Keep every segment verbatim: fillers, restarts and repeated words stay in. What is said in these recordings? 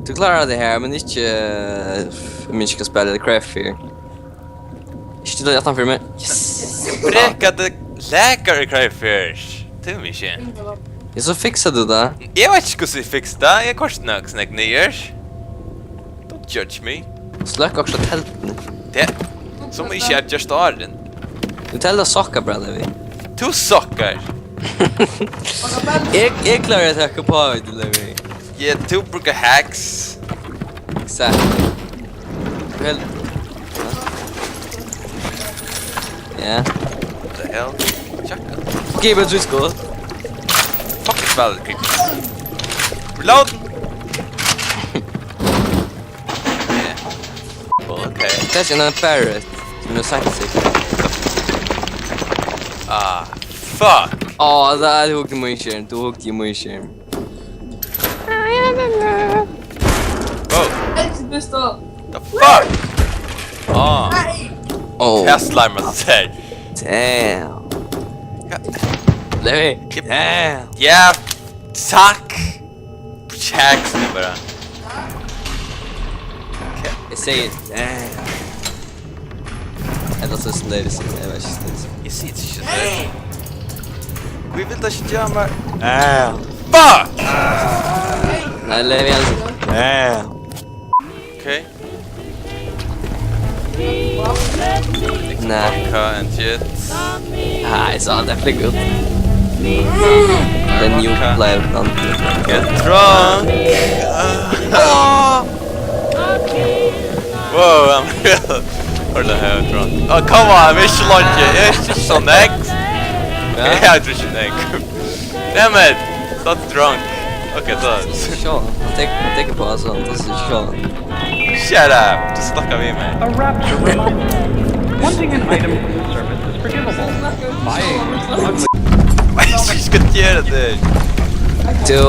Du klarar det her, men ikke, eh, men ikke skal spille Cry Fear. Ikke til aftan fyri meg. Yes! Brekka det leker i Cry Fear. Til meg ikke. Ja, so fiksar du det. Eg veit ikki hvussu eg fiksa tað. Eg kosti nok snakk niður. Don't judge me. Sløkk også teltene. Det. Som ikke er just åren. Du teller sokker, bror, Levi. To sokker. Jeg, jeg klarer å takke på, vet du, Levi. Ja, to bruker hacks. Exakt. Vel. Ja. What the hell? Tjekka. Ok, men du skal. Fuck, spillet, creep. Reload! Ja. Ok. Kanskje en Barrett, som er sexy. Ah, fuck! Åh, der er du hugget i min skjerm. Du hugget i min skjerm. Wow. Elsker pistol. The fuck? Ah. Åh. Tað slæmar seg. Damn. Levi. Damn. Ja, takk. Kjaks, bara. Jeg sier damn. Ella so er Levi sin, eg veit ikki, Levi sin. Eg siti ikki her. Hví vil tað ikki gera meg? Ah, fuck! Nei, Levi Jensen. Ah. Ok. Nei. Hva enn shit? Nei, så hadde jeg flikket ut. The new player blant. Get drunk! Ah. Wow, I'm real. Hold on, I'm drunk. Oh, come on, I'm actually like it. It's just so next. Yeah. Yeah, I just next. Damn it! That's drunk. Okay, so. Sure. I'll take, I'll take a pause on this. Sure. Shut up! Just look at me, man. A rapture reminder. Wanting an item from the service is forgivable. Buying an ugly Hva skal gera tað? Tú,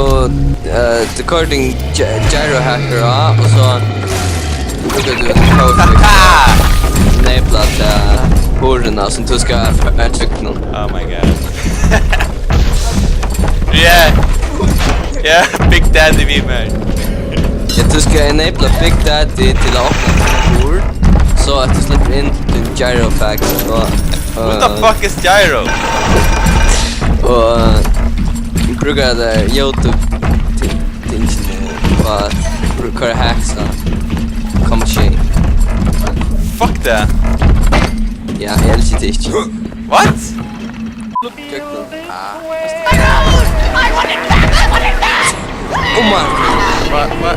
eh, tú koyrir tín gy-, gyro hacker á, og so brúkar tú code enabla ta hurðina sum tú skal fara gjøgnum. Oh my god. Yeah. Yeah, Big Daddy við mær. Ja, tú skal enabla Big Daddy til at opna hurð, so at tú sleppur inn til gyro hack og What the fuck is gyro? Og, eh, brúka tey YouTube ting, tingini, og brúka hacks, og koma sjey. Fuck tað. Ja, eg elski tað ikki. What? Køkken. Ah. Oh my. Hva, hva?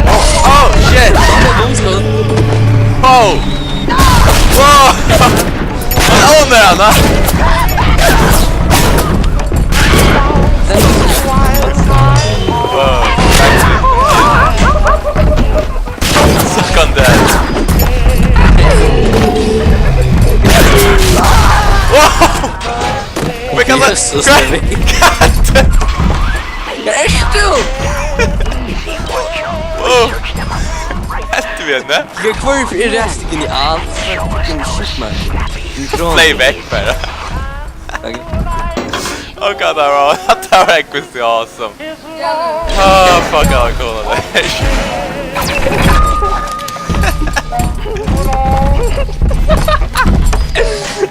Oh, oh, shit! Oh! Wow! Hon er han, da! Wow. Suck on that. Wow! Vem kan Jesus, Levi. Hvar ert tú? Wow. Helt við henni? Hvar er resten av? Fucking shit, man. Fløy vekk bara. Okay. Oh god, that was, that was actually awesome. Oh, fuck, how cool are they?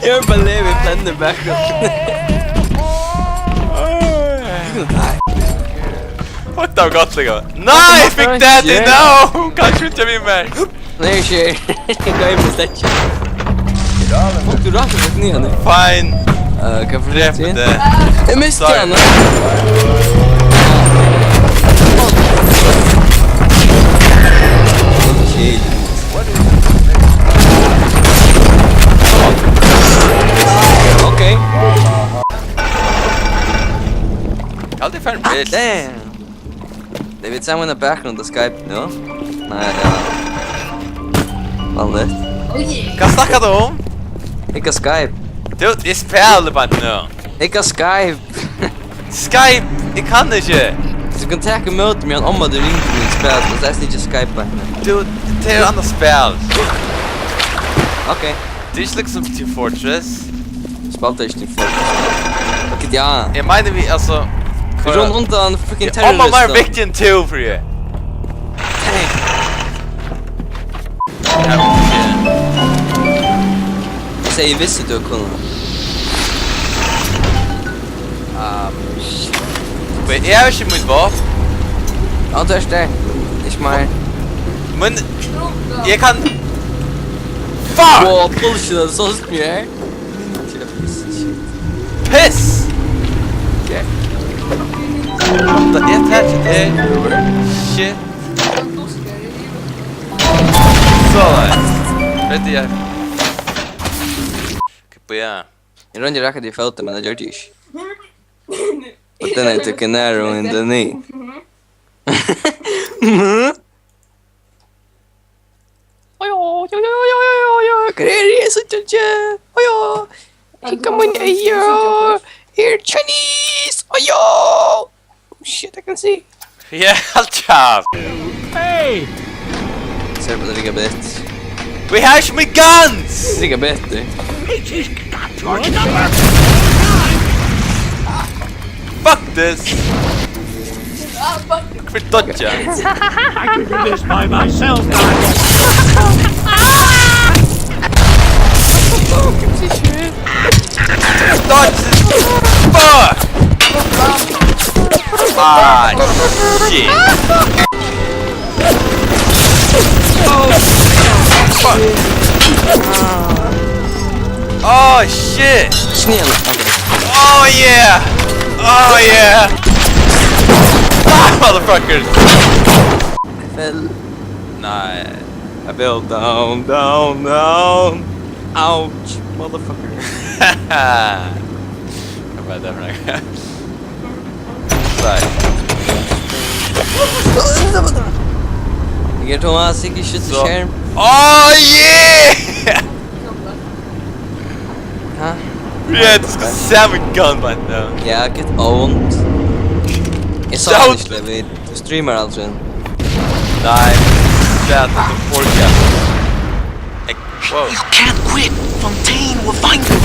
You're believing in the background. Fuck, that got like a. Nei, fuck that, no! Kanskje ikke vi mer. Nei, ikke. Hva er det? Fuck, du rakte litt ned, Nick. Fine. Eh, hva for Drep det. Jeg mistet han. Ok. Aldri ferdig. Damn. David, send meg en background av Skype nå. Nei, ja. Vanligt. Hva snakker du om? Ikke Skype. Du, jeg spiller bare nå. Ikke Skype. Skype, jeg kan ikke. Du kan ta imot meg om at du ringer til min spill, men det er ikke Skype bare nå. Du, det er et annet spill. Ok. Det er ikke liksom Team Fortress. Spalte ikke Team Fortress. Ok, ja. Jeg mener vi, altså, Run undan fucking terroristum. Omma, meir viktig enn tú, Fríði. Thank. Her var ikki. Eg segði, eg visti, tú kundi. Ah, men shit. Men eg havi ikki mítt vápn. Ja, tú ert tað. Ikki meir. Men eg kann. Fuck! Wow, bullshit, er so mye her. Piss! Ok. Vänta, eg taki teg. Shit. Soleiðis. Veit eg. Hvat er? Eg royndi at rakka teg í fótin, men tað gjørdi eg ikki. Og den er til Genaro in the knee. Ojo, ojo, ojo, ojo, ojo, ojo, hvat er tað, eg síggi ikki? Ojo, kikka mín eygu, er Chinese, ojo. Oh shit, I can see. Yeah, halt kjeft. Hey! Ser på det ligger bit. We have my guns! Ligger bit, du. Fuck this! Look for dodge. I can do this by myself, guys. Dodge this. Fuck! Ah, shit. Oh, fuck. Oh, shit. Snälla. Oh, yeah. Oh, yeah. Ah, motherfuckers. Fell. Nei. I fell down, down, down. Ouch, motherfucker. Hva er det for noe? Nei. Eg er Thomas, ikki skyt skjerm. Oh, yeah! Hæ? Yeah, du skal se meg gun by now. Yeah, get owned. Eg sá hann ikki, David. Du streamar aldri. Nei, det er at du orker. Ek-, wow. You can't quit. Fontaine will find you.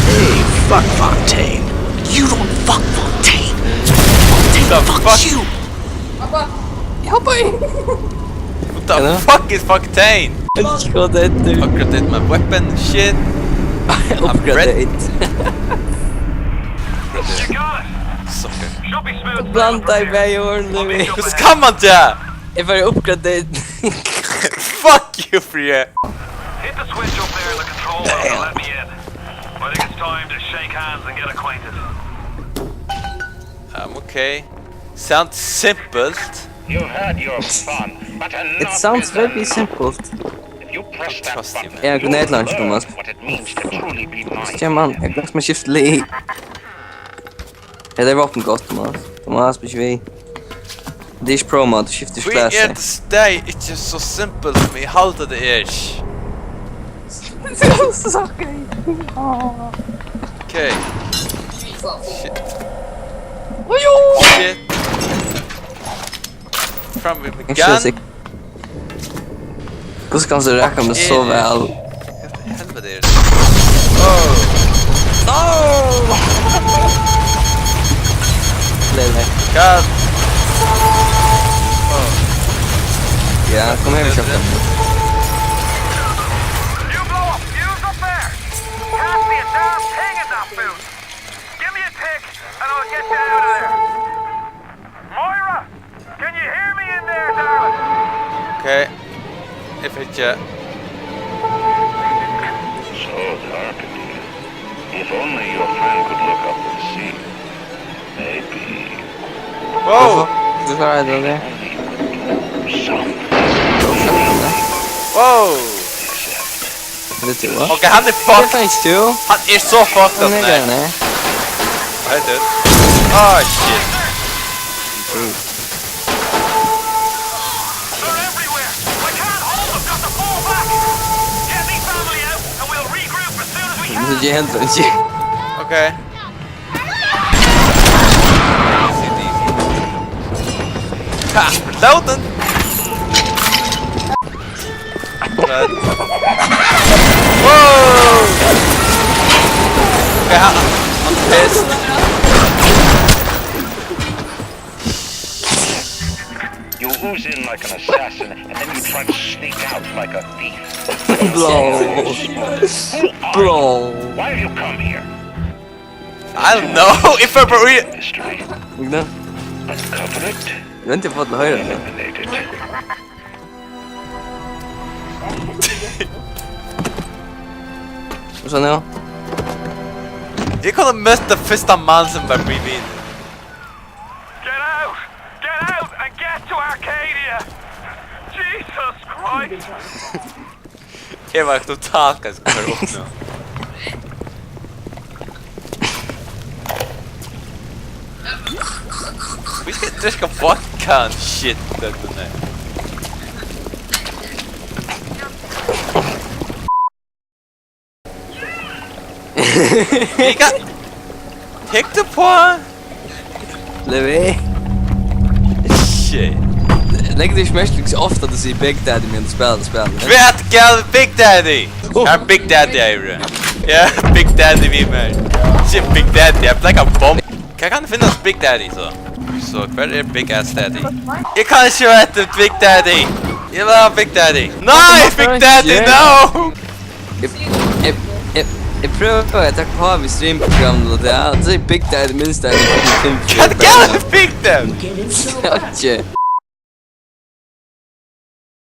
Hey, fuck Fontaine. You don't fuck Fontaine. Fontaine fucks you. Eg hoppa inn. What the fuck is Fontaine? Eg veit ikki hvat tað eitur. Upgradate my weapon shit. Upgradate. Sucker. Blanda í bæði orðini. Hvussu kann man tað? Eg fari upgradate. Fuck you, Fríði. Hit the switch up there in the control room and let me in. I think it's time to shake hands and get acquainted. Um, okay. Sounds simple. You had your fun, but enough is enough. It sounds very simple. If you press that button, you will learn what it means to truly be mine. Trust you, man. Eg trust you. Eg trust you. Hetta er vápn gott, Thomas. Thomas, bíða við. Tað er ikki pro mode, tú skiftir klasi. Hví er tað ikki so simpelt sum eg haldi tað er? Sucker. Okay. Shit. Ojo! Shit. Fram við meg. Hvussu kanst tú raka meg so væl? Helvete er det. Oh. No! Lele. God. Oh. Ja, kom her, Shotgun. You blow a fuse up there? Pass me a damn thing in that boot. Give me a tick, and I'll get you out of there. Moira! Can you hear me in there, darling? Okay. Eg fekk ikki. So dark in here. If only your friend could look up and see. Maybe. Wow! Only you could do something. Wow! Except Veit tú hvat? Ok, hann er fucked. Thanks to. Hann er so fucked up, nei. Hann er gæren, nei. Hey, dude. Oh, shit. They're everywhere. I can't hold them. Got to fall back. Get me family out, and we'll regroup as soon as we can. Easy, easy. Ok. Ha! Reloading! Right. Whoa! Okay, ha-, I'm pissed. cruise in like an assassin, and then you try to sneak out like a thief. Who are Bro. you? Why have you come here? I don't know if I believe. Mystery. Ikke det? A covenant? Vent, jeg får den højere. Eliminated. Sådan her. Jeg kunne have mødt den første mand, som var blevet en. Get out! Get out and get to Arcadia! Jesus Christ! Jeg var totalt ganske for åpne. Vi skal drikke vodka and shit, det er det. Ikke? Tæk det på! Lad være. Shit. Lægg det ikke mærke til, så ofte du siger Big Daddy, men du spiller, du spiller. Hvad er galt med Big Daddy? Jeg er Big Daddy, jeg er. Ja, Big Daddy, vi mand. Shit, Big Daddy, jeg bliver ikke en bombe. Kan jeg finde os Big Daddy, så? Så, hvad er Big Ass Daddy? Jeg kan ikke rette Big Daddy. Jeg vil have Big Daddy. Nej, Big Daddy, no! Jeg, jeg, jeg, jeg prøver at tage på, vi streamprogrammet, og det er, det er Big Daddy, mindst Daddy, fucking film. Hvad er galt med Big Daddy? Okay.